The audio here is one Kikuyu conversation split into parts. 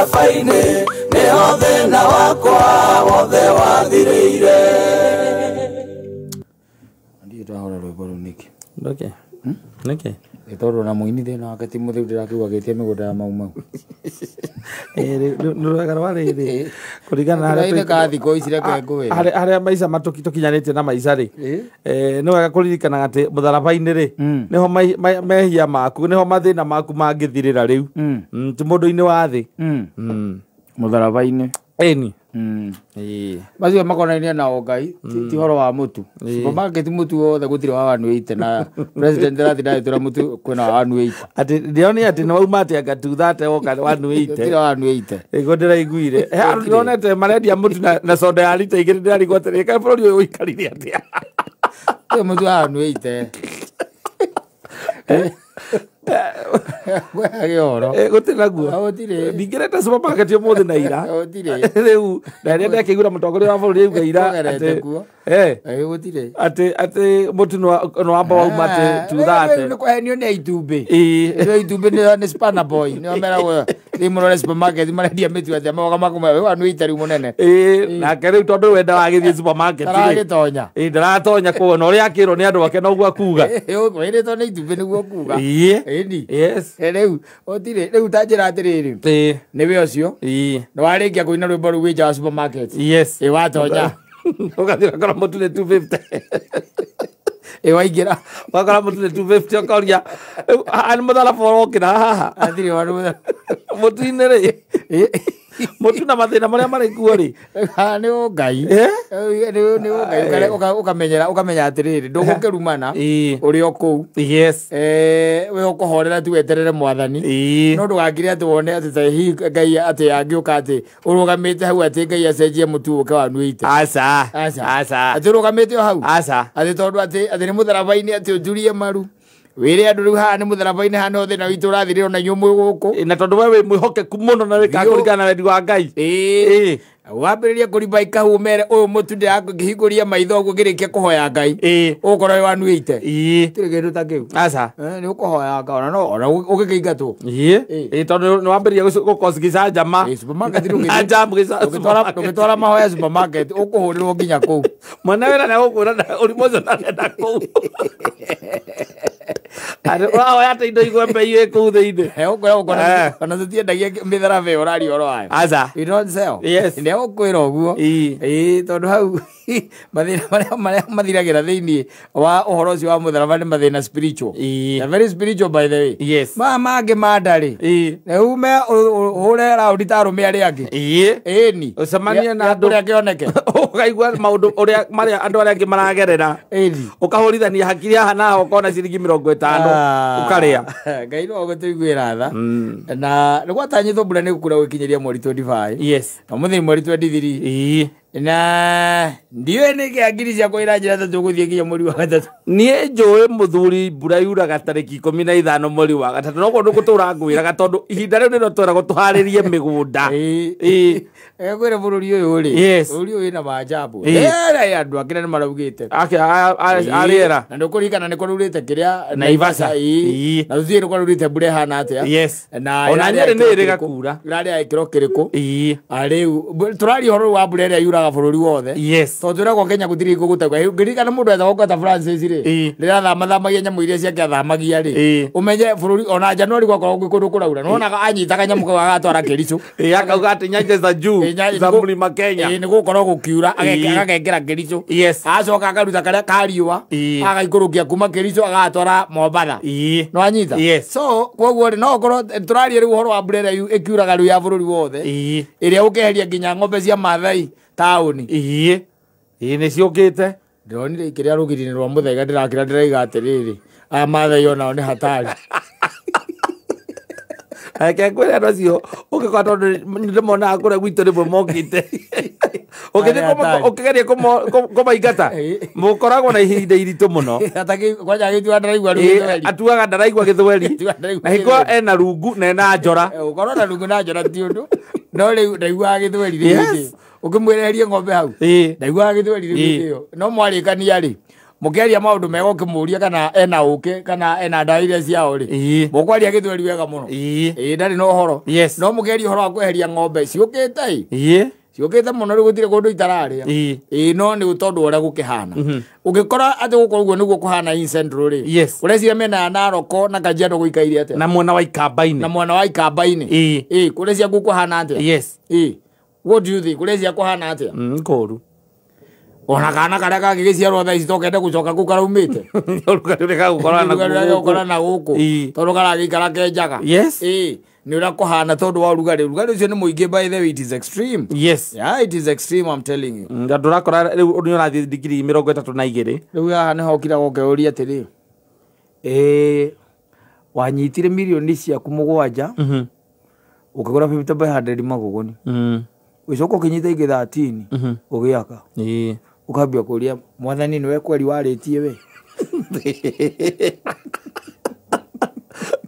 Mũtharaba-inĩ nĩho thĩna wakwa wothe wathirĩire. Ndiĩ ndahora rwĩmbo rũu nĩkĩ? Nĩkĩ? Nĩkĩ? Nĩ tondũ ona mũini thĩna wake ti mũtheru ndĩrakĩigua agĩtia mĩgũnda ya Mau Mau. Nĩ rwega rwa rĩrĩ kũringana na harĩa Kainĩ ka thikũ ici reke ngwĩre. Harĩa maica tũkinyanĩtie na maica rĩ, nĩ wega kũririkanaga atĩ mũtharaba-inĩ rĩ, nĩho mehia maku, nĩho mathĩna maku mangĩthirĩra rĩu. Ti mũndũ-inĩ wa thĩ. Mũtharaba-inĩ. Ĩni. Macio makonainie na ũngai, ti ũhoro wa mũtu. Supermarket mũtu wothe gũtirĩ wa 180 na president aratinda agĩtwĩra mũtu kwĩna wa 180. Atĩ ndĩronire atĩ nĩ wauma atĩ anga 230 woka 180. Gũtirĩ wa 180. Nĩguo ndĩraiguire. He andũ ndĩronete marendia mũtu na soda ya rita 2 ndĩrarigwo atĩrĩ, kaĩ bũrũri ũyũ ũikarire atĩa? Gũtirĩ mũtu wa 180. Kwĩhage ũhoro. Gũtirĩ naguo. Gũtirĩ. Ndingĩrete supermarket ũmũthĩ na ira. Gũtirĩ. Rĩu na rĩrĩa ndakĩiguire mũtongoria wa bũrũri auga ira Tũgerete atĩ kuo. Gũtirĩ. Atĩ mũtu nĩ wamba wauma atĩ 230. Nĩ kũhenio nĩ itumbĩ. Nĩ itumbĩ nĩ Spanner Boy. Nĩo meragwo rĩu mũrore supermarket marendia mĩtu atĩa magoka makũmwe we 180 rĩu mũnene. Nake rĩu tondũ we ndaragĩthiĩ supermarket rĩ. Ndaragĩtonya. Ndaratonya kuo na ũrĩa akĩrwo nĩ andũ ake noguo akuga. Wĩrĩtwo nĩ itumbĩ nĩguo kuga. Ĩni. Yes. Rĩu gũtirĩ, rĩu ta njĩra atĩrĩrĩ. Nĩwe ũcio. Nĩ warĩkia kũina rwĩmbo rũu wĩ nja wa supermarket. Yes. Watonya. Ũgathiĩ ũgakora mũtu nĩ 250. Waingĩra. Ũgakora mũtu nĩ 250 ũkoria, rĩu haha nĩ mũtharaba ũrokĩra haha. Hatirĩ wa mũtharaba. Mũtu-inĩ rĩ. Mũtu na mathĩna marĩa marĩ kuo rĩ. Haha nĩ ũngai. Nĩ ũngai. Ũkamenya atĩrĩrĩ, ndũgũkĩrumana ũrĩ o kũu. Yes. We ũkũhorera tu weterere mwathani. No ndũgakire atĩ wone atĩ ta hihi Ngai atĩ angĩũka atĩ ũrũgamĩte hau atĩ Ngai acenjie mũtu ũke wa 180. Aca. Aca. Aca. Atĩ ũrũgamĩte o hau. Aca. Atĩ tondũ atĩ nĩ mũtharaba-inĩ atĩ ũnjurie maru. Wĩre andũ rĩu haha nĩ mũtharaba-inĩ haha nĩho thĩna witũ ũrathirĩra ona inyuĩ mwĩ gũkũ. Na tondũ we wĩ mwĩhokeku mũno na wĩkaga kũringana na wendi wa Ngai. Wambĩrĩrie kũrimba ikahu ũmere ũyũ mũtu ndĩrakĩhingũria maitho ũguo ngĩrĩkia kũhoya Ngai. Ũgũkorwo wĩ wa 180. Gũtirĩ kĩndũ ta kĩu. Aca. Nĩ ũkũhoya Ngai ona no ona ũgĩkĩingatwo. Tondũ nĩ wambĩrĩria gũkosi gĩcanjama. Supermarket Na njamu ndũgĩtwara mahoya supermarket ũkũhũrĩrwo nginya kũu. Mwene wĩra nĩegũkwĩra ũrimũ ũcio ndarenda kũu. Atĩ ũrahoya atĩ indo igwe mbei ĩ kũu thĩinĩ. Ũkwĩra ũkona ona tũtiendagia mĩtharaba ĩyo ũraria ũhoro wayo. Aca. We don't sell. Yes. Nĩegũkwĩra ũguo. Tondũ hau mathĩna marĩa mathiragĩra thĩinĩ wa ũhoro ũcio wa mũtharaba nĩ mathĩna spiritual. They're very spiritual by the way. Yes. Maya mangĩ ma ndarĩ. Rĩu ume ũhũre raũndi ta arũme arĩa angĩ. Ĩni. Ũcemanie na andũ. Kũrĩa kĩoneke. Ũkaigua maũndũ ũrĩa marĩa andũ arĩa angĩ maragerera. Ĩni. Ũkahũrithania hakiri haha na haha ũkona ciringi 50 ũkarĩa. Ngai no agũtũiguĩra tha. Na nĩ gwatanyĩtwo mbura nĩ gũkura gũkinyĩria mweri 25. Yes. Na ũmũthĩ nĩ mweri 23. Na ndiũĩ nĩkĩ ngiri ciakwa iranjĩra ta tũgũthiĩ nginya mweri wa gatatũ. Niĩ njũĩ mũthuri mbura yuraga tarĩki 15 mweri wa gatatũ. Noguo ndũgũtũra ngwĩraga tondũ ihinda rĩu nĩrĩo tweragwo tũharĩrie mĩgũnda. Kwĩra bũrũri ũyũ rĩ. Yes. Bũrũri ũyũ wĩna maajabu. Rĩera andũ akĩra nĩ maraugĩte. Ake arĩera. Na ndũkũririkana nĩ kũraurĩte kĩrĩa Naivasha. Na tũtiũĩ nĩ kũraurĩte mbura ĩhana atĩa. Yes. Na Ona Nyeri nĩ ĩrĩga kura. Ĩrarĩ ya gĩkĩro kĩrĩkũ? Rĩu tũraria ũhoro wa mbura ĩrĩa yuraga bũrũri wothe. Yes. Tondũ twĩragwo Kenya gũtirĩ hingo gũtaura. Ngĩririkana mũndũ etagwo Kota Francis rĩ. Rĩrĩa athamathamagia nyamũ iria ciake athamagia rĩ. Ũmenye bũrũri ona Januari gwakoragwo gwĩ kũndũ kũraura. Nĩwonaga anyitaga nyamũ kau agatwara Kericho. Akauga atĩ nyanja za juu za mlima Kenya. Nĩ gũkorwo gũkiura agekĩra Kericho. Yes. Acoka akaruta karĩa ka riũa agaikũrũkia kuma Kericho agatwara Mombatha. Nĩwanyita? Yes. So koguo rĩ no ũkorwo tũraria rĩu ũhoro wa mbura ĩrĩa ĩkiuraga rĩu ya bũrũri wothe. Ĩrĩa ũkeheria nginya ng'ombe cia Maathai taũni. Nĩ ciũkĩte. Ndĩronire ikĩrĩa rũgiri-inĩ rwa Mũthaiga ndĩrakĩra ndĩraiga atĩrĩrĩ, aya Maathai onao nĩ hatari. Reke ngwĩre andũ acio ũngĩkorwo tondũ nĩndĩmonaga kũrĩa gwitũ rĩmwe mokĩte. Ũkĩgeria kũmaingata mũkoragwo na ihinda iritũ mũno. Kwanja agĩtua ndaraigua rĩu gĩthweri. Atuaga ndaraigua gĩthweri. Na hingo ena rungu na ena njora. Ũkorwo na rungu na njora ti ũndũ. No rĩu ndaiguaga gĩthweri rĩu. Ũkĩmwĩreherie ng'ombe hau. Ndaiguaga gĩthweri rĩu hĩndĩ ĩyo. No mwarĩkania rĩ, Mũkĩaria maũndũ mega ũkĩmũria kana ena ũkĩ kana ena ndawa iria ciao rĩ, mũkwaria gĩthweri wega mũno. Ĩĩ ndarĩ na ũhoro. No mũkĩaria ũhoro wa kweheria ng'ombe ciũkĩte ĩ, ciũkĩte mũno rĩu gũtirĩ kũndũ itararĩa. Ĩĩ no nĩ tondũ ũrĩa gũkĩhana. Ũngĩkora atĩ gũkũ ũguo nĩguo kũhana in Central rĩ, ũreciria mĩena ya Narok na Kajiado gũikaire atĩa? Na mwena wa Ikamba-inĩ. Na mwena wa Ikamba-inĩ. Ĩĩ kũreciria kuo kũhana atĩa? Ĩĩ. What do you think? Kũreciria kũhana atĩa? Kũru. Ona kana karĩa kangĩgĩciarwo thaa ici tokende gũcoka kũu karaumĩte. Ũrugarĩ ũrĩa gagũkorana na gũkũ. Tondũ karagĩikara kenjaga. Ĩĩ nĩ ũrĩa kũhana tondũ wa ũrugarĩ. Ũrugarĩ ũcio nĩ mũingĩ, by the way, it is extreme. Yeah, it is extreme, I'm telling you. Andũ ũrakora rĩu nĩ ũrathiĩ digiri 32. Rĩu haha nĩho ũkiraga ũkeyũria atĩrĩ, wanyitire mirioni ciaku 7 ũkĩgũra 50 by 100 magũgũni, ũgĩcoka ũkĩnyita ingĩ 13 ũgĩaka. Ũkambia kũria mwathani nĩwe kweri warĩtie we.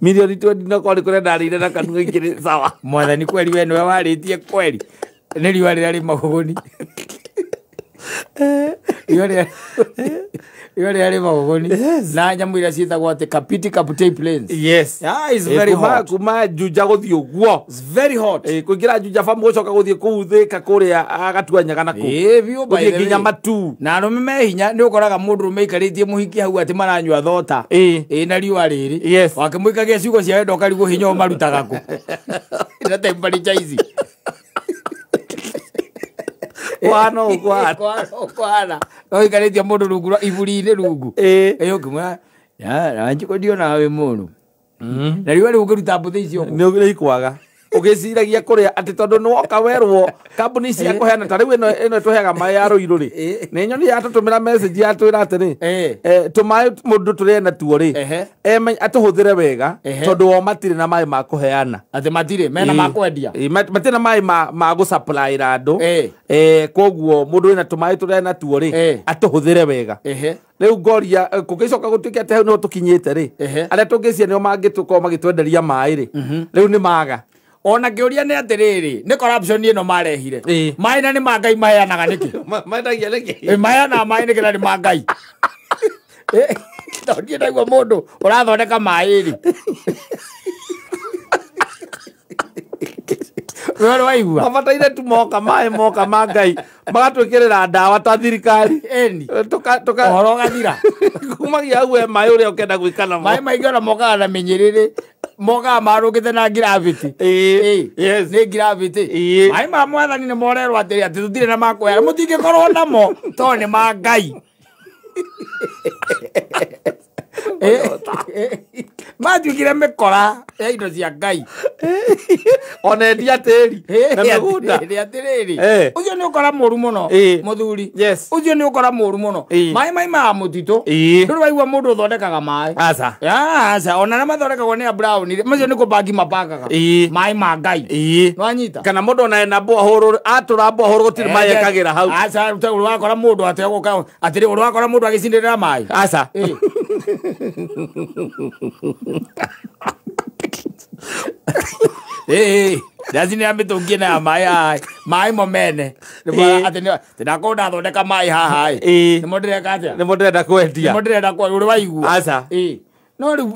Milioni 20 no kwari kũrĩa ndarĩire na kanua ikĩrĩ sawa. Mwathani kweri we nĩwe warĩtie kweri. Nĩ riũa rĩrĩa rĩ magũgũni. Riũa rĩrĩa rĩ magũgũni. Na nyamũ iria ciĩtagwo atĩ Kapiti Kaputei Plains. Yeah, it's very hot. Kuma Juja gũthiĩ ũguo. It's very hot. Kũingĩra Juja farm gũcoka gũthiĩ kũu Thĩka kũrĩa Gatuanyaga na kũu. Ĩĩ biũ, by the way. Nginya Matu. Na arũme me hinya nĩ ũkoraga mũndũ ũrũme aikarĩtie mũhiki hau atĩ maranyua thota. Ĩĩ na riũa rĩrĩ. Wakĩmũikagia ciugo cia wendo ũkarigwo hinya ũmarutaga kũ. Na temperature ici. Kwano ũkwana. Kwano. No ikarĩtie mũndũ rungu rwa iburi-inĩ rungu. Ĩĩ ũkĩmwĩra, ya njiko ndionaga wĩ mũru. Na riũa rĩu ũngĩruta mbũthĩ icio kũ? Nĩ ikwaga. Ũgĩciragia kũrĩa atĩ tondũ nĩ woka werwo kambuni cia kũheana ta rĩu ĩno ĩtũheaga maĩ ya Rũirũ rĩ, nĩ nyoni yatũtũmĩra message yatwĩra atĩrĩ, tũmaĩ mũndũ tũrĩa natuo rĩ, atũhũthĩre wega tondũ o matirĩ na maĩ ma kũheana. Atĩ matirĩ mena ma kwendia. Matirĩ na maĩ ma gũsupplyra andũ. Koguo mũndũ wĩna tũmaĩ tũrĩa natuo rĩ, atũhũthĩre wega. Rĩu ngoria kũngĩcoka gũtuĩke atĩ hau nĩho tũkinyĩte rĩ, arĩa tũngĩcia nĩo mangĩtũkorwo magĩtwenderia maĩ rĩ, rĩu nĩ maga. Ona kĩũria nĩ atĩrĩrĩ, nĩ corruption ĩno marehire. Maĩ na nĩ ma Ngai maheanaga nĩkĩ? Maendagia nĩkĩ? Maheanaga maĩ nĩkĩ na nĩ ma Ngai? Tondũ niĩ ndaigua mũndũ ũrathondeka maĩ rĩ. Wewe waigua? Mabataire tu moka maĩ moka ma Ngai magatwĩkĩrĩra ndawa ta thirikari. Ĩni. Ũhoro ũgathira. Kumagia hau maĩ ũrĩa ũkenda gwĩka namo. Maĩ maingĩ ona mokaga na mĩnyĩrĩrĩ. Mokaga marũkĩte na gravity. Nĩ gravity. Maĩ ma mwathani nĩ morerwo atĩrĩ atĩ tũtirĩ na makwera. Mũtingĩkorwo namo tondũ nĩ ma Ngai. Matuĩkire mĩkora ya indo cia Ngai. Ona endia tĩri na mĩgũnda. Atĩrĩrĩ, ũcio nĩ ũkora mũru mũno mũthuri. Ũcio nĩ ũkora mũru mũno. Maĩ maimaga mũtitũ. Ndũrĩ waigua mũndũ ũthondekaga maĩ. Aca. Aca, ona arĩa mathondekagwo nĩ a Brown macio nĩ kũbangi mabangaga. Maĩ ma Ngai. Nĩwanyita? Kana mũndũ ona ena borehole atũra borehole gũtirĩ maĩ ekagĩra hau. Aca, ũrĩ wakora mũndũ ategũka atĩrĩ, ũrĩ wakora mũndũ agĩcindĩrĩra maĩ. Aca. Ndacinĩra mĩtũngi ĩno ya maĩ maĩ mo mene. Atĩ ndakorwo ndathondeka maĩ haha ĩ. Nĩmo ndĩreka atĩa? Nĩmo ndĩrenda kwendia. Nĩmo ndĩrenda kwendia, ũrĩ waigua? Aca. No rĩu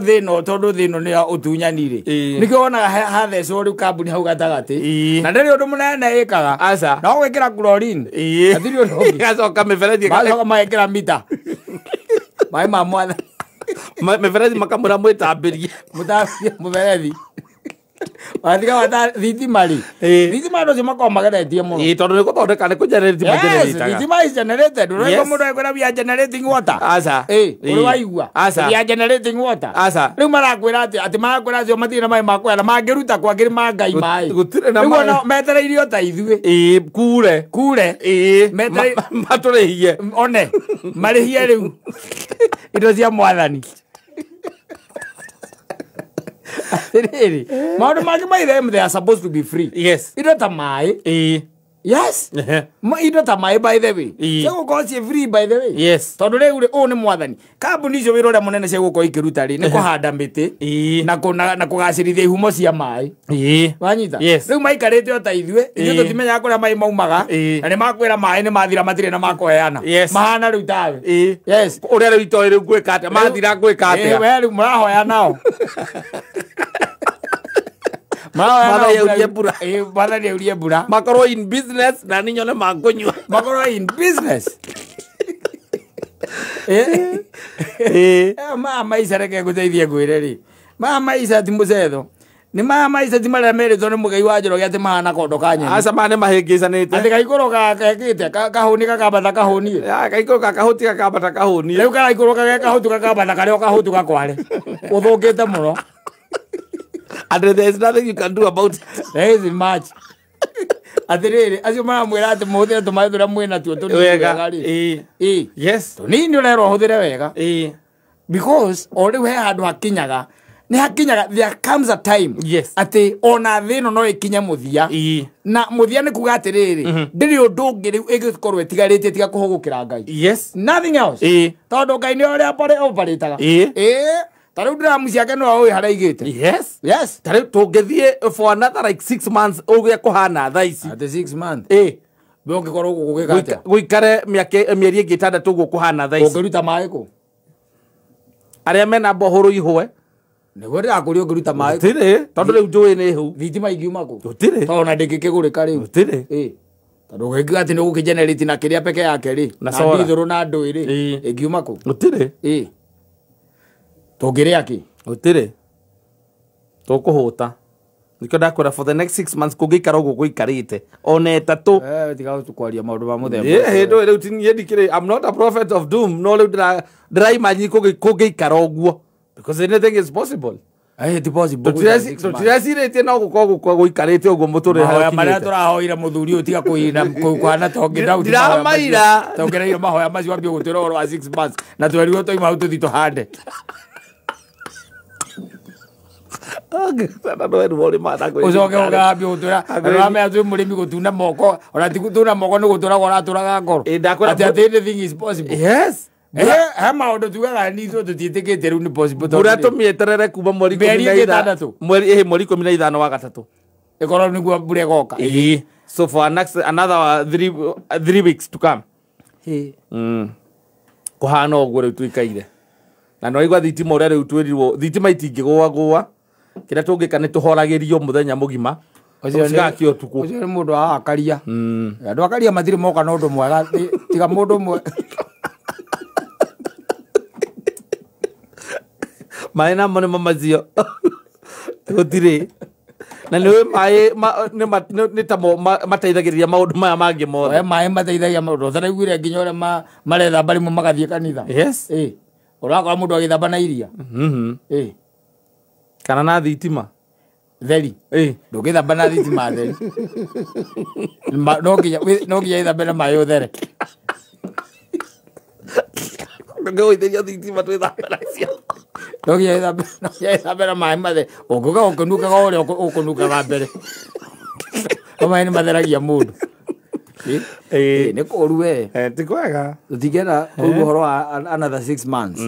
thĩna tondũ thĩna nĩ ya ũtunyani rĩ. Nĩkĩo wonaga hathecwo rĩu kambuni hau gatagatĩ. Na ndĩrĩ ũndũ mũnene ĩkaga. Aca. No gwĩkĩra chlorine. Hatirĩ ũndũ ũngĩ. Ĩgacoka mĩberethi. Magacoka magekĩra mita. Maĩ ma mwathani. Mĩberethi makamwĩra mwĩtambĩrie. Mũtambie mũberethi. Wathiga wata thitima rĩ. Thitima andũ acio makoragwo mageretie mũno. Tondũ nĩ gũthondeka nĩ kũgenerate magenerataga. Thitima is generated. Ũraigua mũndũ agĩkwĩra we are generating water. Aca. Ũrĩ waigua? Aca. We are generating water. Aca. Rĩu marakwĩra atĩ atĩ marakwĩra acio matirĩ na maĩ ma kũheana mangĩruta kwangĩrĩ ma Ngai maĩ. Gũtirĩ na Rĩu maĩ. ona metereire o ta ithuĩ. Kure. Kure. Matũrĩhie. One. Marĩhie rĩu. Indo cia mwathani. Atĩrĩrĩ, maũndũ mangĩ by them they are supposed to be free. Yes. Indo ta maĩ. Yes. Indo ta maĩ by the way. Ciagũkorwo ciĩ free by the way. Yes. Tondũ rĩu rĩ ũũ nĩ mwathani. Kambuni icio wĩra ũrĩa mũnene ciagũkorwo ikĩruta rĩ nĩ kũhanda mĩtĩ na kũgacĩrithia ihumo cia maĩ. Wanyita? Yes. Rĩu maikarĩte o ta ithuĩ, ithuĩ tũtimenyaga kũrĩa maĩ maumaga na nĩ makwĩra maĩ nĩ mathira matirĩ na makũheana. Yes. Mahana rĩu tawe. Yes. Ũrĩa rĩu itoĩ rĩu ngwĩka atĩa? Mathira ngwĩka atĩa? We rĩu mũrahoya nao. Mwathani aurie mbura. Mwathani aurie mbura. Makorwo in business na niĩ nyone makũnyua. Makorwo in business. Maya maica reke ngũteithie ngwĩre rĩ. Maya maica ti mũcetho. Nĩ maya maica ti marĩa merĩtwo nĩ Mũgei wa Njoroge atĩ mahana kondo ka nyeni. Aca maya nĩ mahĩngĩcanĩte. Atĩ gaikũrũka gekĩte kahũni gakambata kahũni. Gaikũrũka kahũti gakambata kahũni. Rĩu karaikũrũka ge kahũtu gakambata karĩ o kahũtu gakware. Ũthũkĩte mũno. And there is nothing you can do about it. There is much. Atĩrĩrĩ acio maramwĩra atĩ mũhũthĩre tũmaĩ tũrĩa mwĩna tuo tũnini wega rĩ. Yes. Tũnini ũrerwo ũhũthĩre wega. Because o rĩu he handũ hakinyaga. Nĩ hakinyaga there comes a time. Yes. Atĩ ona thĩ ĩno no ĩkinye mũthia. Na mũthia nĩ kuga atĩrĩrĩ ndĩrĩ ũndũ ũngĩ rĩu ĩngĩkorwo ĩtigarĩtie tiga kũhũgũkĩra Ngai. Yes. Nothing else. Tondũ Ngai nĩ ũrĩa operataga. Ta rĩu ndiramu ciake no ũĩ harĩa aigĩte. Yes. Yes. Ta rĩu tũngĩthiĩ for another like 6 months ũrĩa kũhana thaa ici. Atĩ 6 months. We ũngĩkorwo gũkũ gũgĩka atĩa? Gũikare mĩeri ĩngĩ ĩtandatũ ũguo kũhana thaa ici. Ũngĩruta maĩ kũ? Arĩa mena mbohoro ihũe. Nĩguo ndĩrakũria ũngĩruta maĩ. Gũtirĩ, tondũ rĩu njũĩ nĩ hau. Thitima ingiuma kũ? Gũtirĩ. Tondũ ona ndĩngĩkĩgũrĩka rĩu. Gũtirĩ. Tondũ ũngĩkiuga atĩ nĩ ũgũkĩgenerate na kĩrĩa peke yake rĩ. Na Na solar. ndithũrũ na ndũĩ rĩ. Ĩngiuma kũ? Gũtirĩ. Tũngĩrĩa kĩ? Gũtirĩ. Tũkũhũta. Nĩkĩo ndakwĩra for the next 6 months kũngĩikara ũguo gũikarĩte ona ĩtatũ. Tiga kwaria maũndũ ma mũthemba. Hĩndĩ rĩu ti niĩ ndikĩrĩ I'm not a prophet of doom no rĩu ndĩraimanyi kũngĩikara ũguo because anything is possible. Ti possible. Tũtiracirĩtie no gũkorwo gũikarĩte ũguo mũtũrĩre Mahoya harĩa marĩa ũkinyĩte. tũrahoire mũthuri ũyũ tiga kũina kũhana tongĩ Ndiramaira. Tongĩraire mahoya macio wambie gũtwĩra ũhoro wa 6 months na twerirwo twauma hau tũthiĩ tũhande. Ũcoke ũgambie gũtwĩra ũramenya twĩ mũrĩmi gũtuna moko ona ti gũtuna moko nĩ gũtũraga ũratũraga ngoro. Atĩ atĩ anything is possible. Yes. He maũndũ tugaga nĩ ithuĩ tũtiĩtĩkĩtie rĩu nĩ possible. Mbura tũmĩeterere kuma mweri Mĩeri ĩngĩ ĩtandatũ. Mweri 15 wa gatatũ. Ĩkorwo nĩguo mbura ĩgoka. So for another 3 weeks to come. Kũhana ũguo rĩu tũikaire. Na no igua thitima ũrĩa rĩu twĩrirwo thitima itingĩgũagũa. Kĩrĩa tũngĩka nĩ tũhoragĩrio mũthenya mũgima. Ũcio ũtukũ. Ũcio nĩ mũndũ wa akaria. Andũ akaria matirĩ moka na ũndũ mwega tiga mũndũ ũmwe. Maĩ namo nĩmo macio. Gũtirĩ. Na nĩ maĩ nĩ tamo mateithagĩrĩria maũndũ maya mangĩ mothe. Maĩ mateithagia maũndũ. Ũtaraiguire nginya ũrĩa marethamba rĩmwe magathiĩ kanitha. Yes. Ũrakora mũndũ agĩthamba na iria. Kana na thitima. Theri. Ndũngĩthamba na thitima theri. No nginya ĩthambe na maĩ ũthere. Ndũngĩgũithĩria thitima twĩthambe nacio. No nginya ĩthambe na maĩ mathere. Ũngĩũka ũkĩnungaga ũrĩa ũkũnungaga mbere. No maĩ nĩ matheragia mũndũ. Nĩ kũũru we. Ti kwega. Tũtingĩenda kũigua ũhoro wa another 6 months.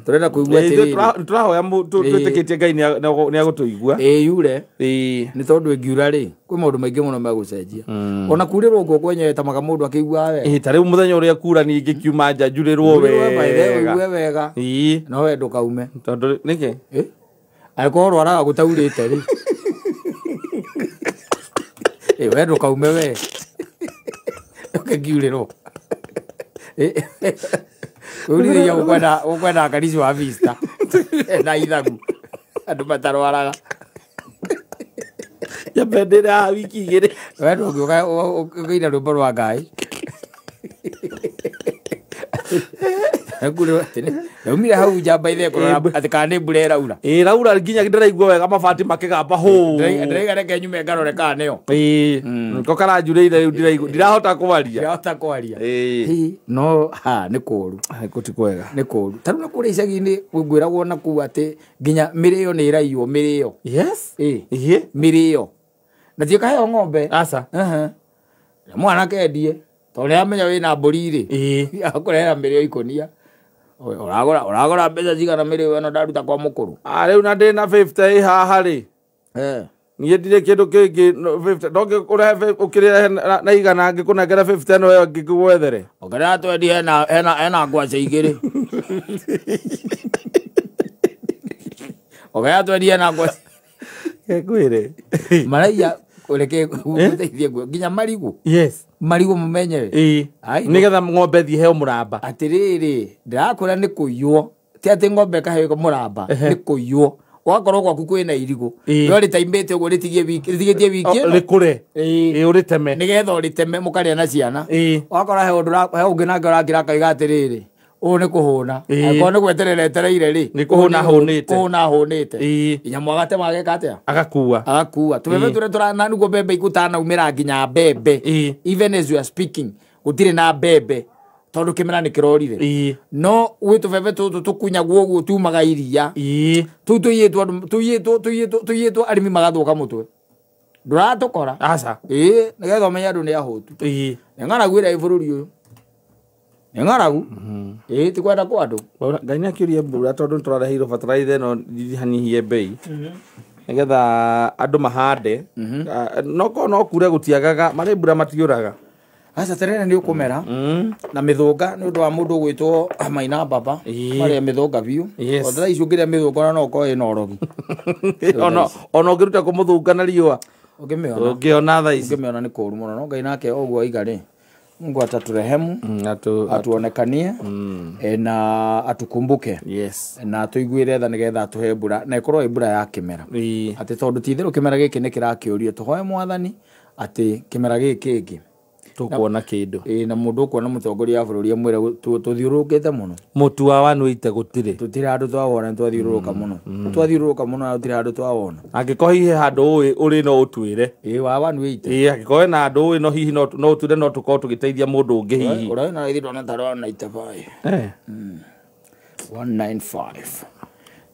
Tũrenda kũigua atĩrĩrĩ. Tũrahoya twĩtĩkĩtie Ngai nĩ agũtũigua. Yure. Nĩ tondũ ĩngiura rĩ, kwĩ maũndũ maingĩ mũno megũcenjia. Ona kurĩrwo ũguo kwenyewe tamaga mũndũ akĩiguaga wega. Ta rĩu mũthenya ũrĩa kura niĩ ngĩkiuma nja njurĩrwo wega. Ũigue wega. No we ndũkaume. Tondũ nĩkĩ? Angĩkorwo ũrwaraga gũtaurĩte rĩ. We ndũkaume we. Ũkĩngiurĩrwo. Ũrithia ũkwenda akarici wa vista. Na ithagu. Andũ matarwaraga. Nyambe ndĩre haha wiki igĩrĩ. We ndũngĩũka ũkĩina rwĩmbo rwa Ngai. Ndaumire hau njamba ithe kũrora atĩ kana nĩ mbura ĩraura. Ĩraura nginya ndĩraigua wega mabati makĩgamba hũ. Ndĩraiga reke nyume ngarore kana nĩyo. Nĩko karanjurĩire rĩu ndiraigua ndirahota kwaria. Ndirahota kwaria. No ha nĩ kũũru. Gũti kwega. Nĩ kũũru. Ta rĩu na kũrĩa icagi-inĩ ngwĩragwo na kũu atĩ nginya mĩrĩo nĩ ĩraiywo mĩrĩo. Yes. Mĩrĩo. Na ti ĩkaheo ng'ombe. Aca. Mwanake endie tondũ nĩamenya wĩna mbũri rĩ. Akũrehera mĩrĩo ikũnia. Ũragũra mbeca cigana mĩrĩo ĩno ndaruta kwa mũkũrũ? Rĩu na ndĩna 50 haha rĩ. Niĩ ndirĩ kĩndũ kĩngĩ 50 ndonge ũrehe ũkĩrehe na igana ngĩkũnengera 50 ĩno ĩyo ngĩgwethere. Ongerera twendi hena ngwacĩ igĩrĩ. Ongerera twendi hena ngwacĩ. Ngwĩre. Maraiya reke ngũteithie nginya marigũ. Yes. Marigũ mũmenyewe. Nĩgetha ng'ombe thiĩ heo mũramba. Atĩrĩrĩ, ndĩrakwĩra nĩ kũiywo. Ti atĩ ng'ombe ĩkaheo mũramba, nĩ kũiywo. Wakorwo gwaku kwĩna irigũ. No rĩtaimbĩte ũguo rĩtigĩtie wiki ĩno. Rĩkũre. Ũrĩteme. Nĩgetha ũrĩteme mũkarĩa na ciana. Wakora he ũndũ he ũngĩ nake ũrakĩra akauga atĩrĩrĩ, ũũ nĩ kũhũna. Angĩkorwo nĩ gweterera etereire rĩ, nĩ kũhũna ahũnĩte. Kũhũna ahũnĩte. Nginya agatema ageka atĩa? Agakua. Agakua. Tũbembe tũrĩa tũrana nĩguo mbembe ikũtanaumĩra nginya mbembe. Even as you are speaking, gũtirĩ na mbembe tondũ kĩmera nĩ kĩrorire. No gwĩ tũbembe tũtũ tũkunyagwo ũguo tumaga iria. Tũu tũiyĩtwo arĩmi magathũka mũtwe. Ndũratũkora. Aca. Nĩgetha ũmenye andũ nĩ ahũtu. Nĩ ng'aragu ĩrĩa ĩ bũrũri ũyũ. Nĩ ng'aragu. Ti kwenda kwa andũ. Ngai nĩ akĩũrie mbura tondũ nĩtũrareheirwo bataraitha ĩno nyihanyihie mbei. Nĩgetha andũ mahande. No korwo no kure gũtiagaga, marĩ mbura matiũraga. Aca terere nĩ ũkũmera na mĩthũnga nĩ ũndũ wa mũndũ ũgwĩtwo Maina Baba marĩa mĩthũnga biũ. Tondũ thaa ici ũngĩrĩa mĩthũnga ona no ũkorwo ĩna ũrogi. Ona ũngĩruta kũmũthũnga na riũa. Ũngĩona thaa ici. Ũngĩmĩona nĩ kũũru mũno. No Ngai nake ũguo aiga rĩ, Mungu ataturehemu, atuonekanie na atukumbuke. Yes. Na tuiguire tha nigetha atuhe mbura na ikorwo ĩ mbura ya kĩmera. Atĩ tondũ ti itherũ kĩmera gĩkĩ nĩ kĩrakĩũrio tũhoe Mwathani atĩ kĩmera gĩkĩ kĩngĩ tũkuona kĩndũ. Na mũndũ ũkuona mũtongoria wa bũrũri amwĩre tũthiũrũrũkĩte mũno. Mũtu wa 180 gũtirĩ. Tũtirĩ handũ twawona, nĩ twathiũrũrũka mũno. Twathiũrũrũka mũno na gũtirĩ handũ twawona. Angĩkorwo hihi handũ ũĩ ũrĩ no ũtwĩre. Wa 180. Angĩkorwo hena handũ ũĩ no hihi no ũtwĩre no tũkorwo tũgĩteithia mũndũ ũngĩ hihi. Ũrĩa wĩna raithi ndona tarĩ 195. 195.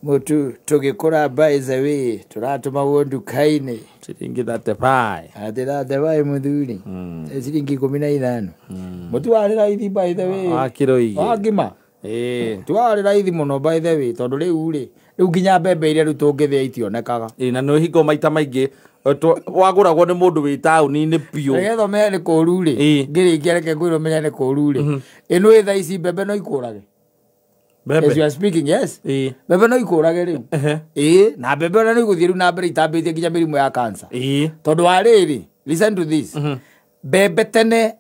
Mũtu tũgĩkũra by the way tũratũmagwo nduka-inĩ. Ciringi 35. Atĩ 35 mũthuri. Ciringi 15. Mũtu warĩ raithi by the way. Wa kiro igĩrĩ. Wa ngima. Mũtu warĩ raithi mũno by the way tondũ rĩu rĩ, rĩu nginya mbembe iria rĩu tũngĩthĩa itionekaga. Na nĩ hingo maita maingĩ wagũragwo nĩ mũndũ wĩ taũni-inĩ biũ. Nĩgetha ũmenye nĩ kũũru rĩ, ngĩrĩkia reke ngwĩre ũmenye nĩ kũũru rĩ. Ĩno ĩ thaa ici mbembe no ikũrage. As you are speaking, yes. Mbembe no ikũrage rĩu. Na mbembe ona no igũthiĩ rĩu na mbere itambĩtie nginya mĩrimũ ya cancer. Tondũ wa rĩrĩ, listen to this. Mbembe tene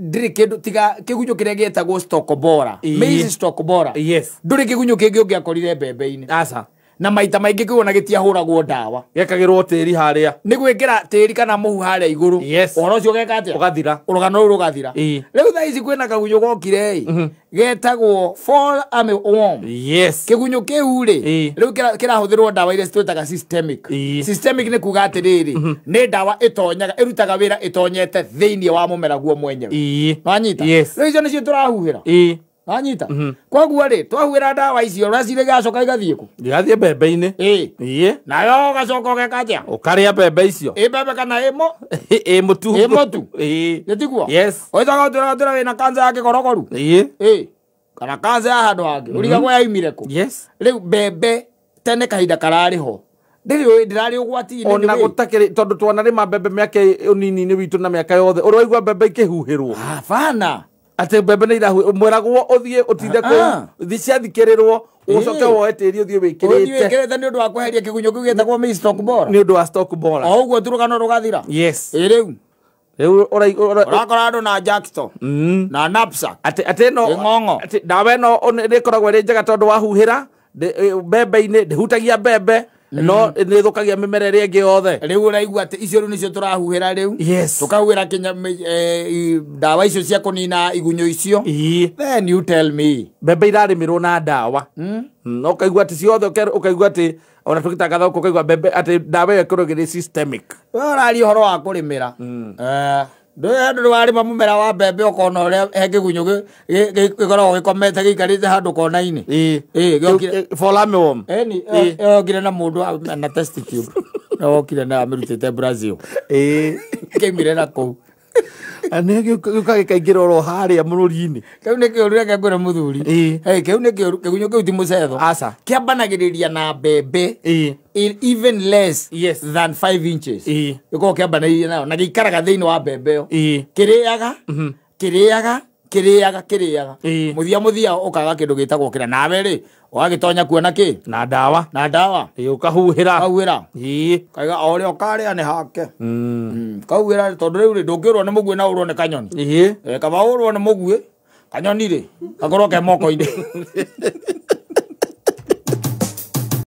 ndĩrĩ kĩndũ tiga kĩgunyũ kĩrĩa gĩetagwo stalk borer. Maize stalk borer. Yes. Ndũrĩ kĩgunyũ kĩngĩ ũngĩakorire mbembe-inĩ. Aca. Na maita maingĩ kĩu ona gĩtiahũragwo ndawa. Gĩekagĩrwo tĩri harĩa. Nĩ gwĩkĩra tĩri kana mũhu harĩa igũrũ. Yes. Ũhoro ũcio ũgeka atĩa? Ũgathira. Ũrũgano rũu rũgathira. Rĩu thaa ici kwĩna kagunyũ gokire ĩ, getagwo fall armyworm. Yes. Kĩgunyũ kĩu rĩ, rĩu kĩrahũthĩrwo ndawa iria twĩtaga systemic. Systemic nĩ kuga atĩrĩrĩ, nĩ ndawa ĩtonyaga, ĩrutaga wĩra ĩtonyete thĩinĩ wa mũmera guo mwenyewe. Wanyita? Yes. Rĩu icio nĩcio tũrahuhĩra. Wanyita? Koguo rĩ, twahuhĩra ndawa icio, ũreciria igacoka igathiĩ kũ? Igathiĩ mbembe-inĩ. Nayo ũgacoka ũgeka atĩa? Ũkarĩa mbembe icio. Ĩ mbembe kana ĩ ĩ mũtu. Ĩ mũtu. Nĩ tiguo? Yes. Ũcoka ũtwĩra ũtwĩra wĩna cancer ya kĩgorogoru. Kana cancer ya handũ hangĩ. Ũrigagwo yaumire kũ? Yes. Rĩu mbembe tene kahinda kararĩ ho. Ndĩrĩ ndĩrarĩ ũgwati-inĩ. Ona gũtakĩrĩ tondũ twanarĩma mbembe mĩaka ũnini-inĩ witũ na mĩaka yothe. Ũraigua mbembe ikĩhuhĩrwo. Hapana. Atĩ mbembe nĩ irahuhĩrwo. Mwĩragwo ũthiĩ ũtinde kũu, thiĩ ciathikĩrĩrwo, ũcoke woe tĩri ũthiĩ wĩkĩrĩte. Ũthiĩ wĩkĩrĩte nĩ ũndũ wa kweheria kĩgunyũ kĩu gĩtagwo maize stalk borer. Nĩ ũndũ wa stalk borer. O ũguo tu rũgano rũgathira. Yes. Rĩu. Rĩu ũrakora andũ na jackstone na knapsack. Atĩ ĩno Ĩng'ong'o. Atĩ ndawa ĩno nĩ ĩkoragwo ĩrĩ njega tondũ wahuhĩra mbembe-inĩ, ndĩhutagia mbembe. No nĩ ĩthũkagia mĩmera ĩrĩa ĩngĩ yothe. Rĩu ũraigua atĩ icio rĩu nĩcio tũrahuhĩra rĩu. Yes. Tũkahuhĩra kinya ndawa icio cia kũnina igunyũ icio. Then you tell me. Mbembe irarĩmĩrwo na ndawa. No ũkaigua atĩ ciothe ũkaigua atĩ ona tũgĩtangatha gũkũ ũkaigua mbembe atĩ ndawa ĩyo ĩkoragwo ĩrĩ systemic. We ũraria ũhoro wa kũrĩmĩra. Ndũĩ warĩma mũmera wa mbembe ũkona ũrĩa he kĩgunyũ gĩkoragwo gĩkomete gĩikarĩte handũ kona-inĩ. Fall armyworm. Yokire na mũndũ na test tube. Yokire na amĩrutĩte Brazil. Kĩaumire na kũu. Nĩ gĩũka gĩkaingĩra oro harĩa mũrũri-inĩ. Kĩu nĩ kĩũru, reke ngwĩre mũthuri. Ĩĩ. Kĩu nĩ kĩũru, kĩgunyũ kĩu ti mũcetho. Aca. Kĩambanagĩrĩria na mbembe Ĩĩ. in even less Yes. than 5 inches. Ĩĩ. Gĩkoragwo kĩambanĩrĩirie nayo na gĩikaraga thĩinĩ wa mbembe ĩyo. Ĩĩ. Kĩrĩaga, kĩrĩaga, kĩrĩaga, kĩrĩaga. Ĩĩ. Mũthia mũthia ũkaga kĩndũ gĩtagwo kĩra, nawe rĩ ũgagĩtonya kuona kĩ Na ndawa. Na ndawa. Ĩĩ, ũkahuhĩra. Kauĩra. Ĩĩ. Kaiga o ũrĩa ũkarĩa nĩ hake. Kauĩra tondũ rĩu rĩ ndũngĩũrwo nĩ mũguĩ na ũrwo nĩ kanyoni. Ĩĩ. Kaba ũrwo nĩ mũguĩ, kanyoni rĩ gakorwo ke moko-inĩ.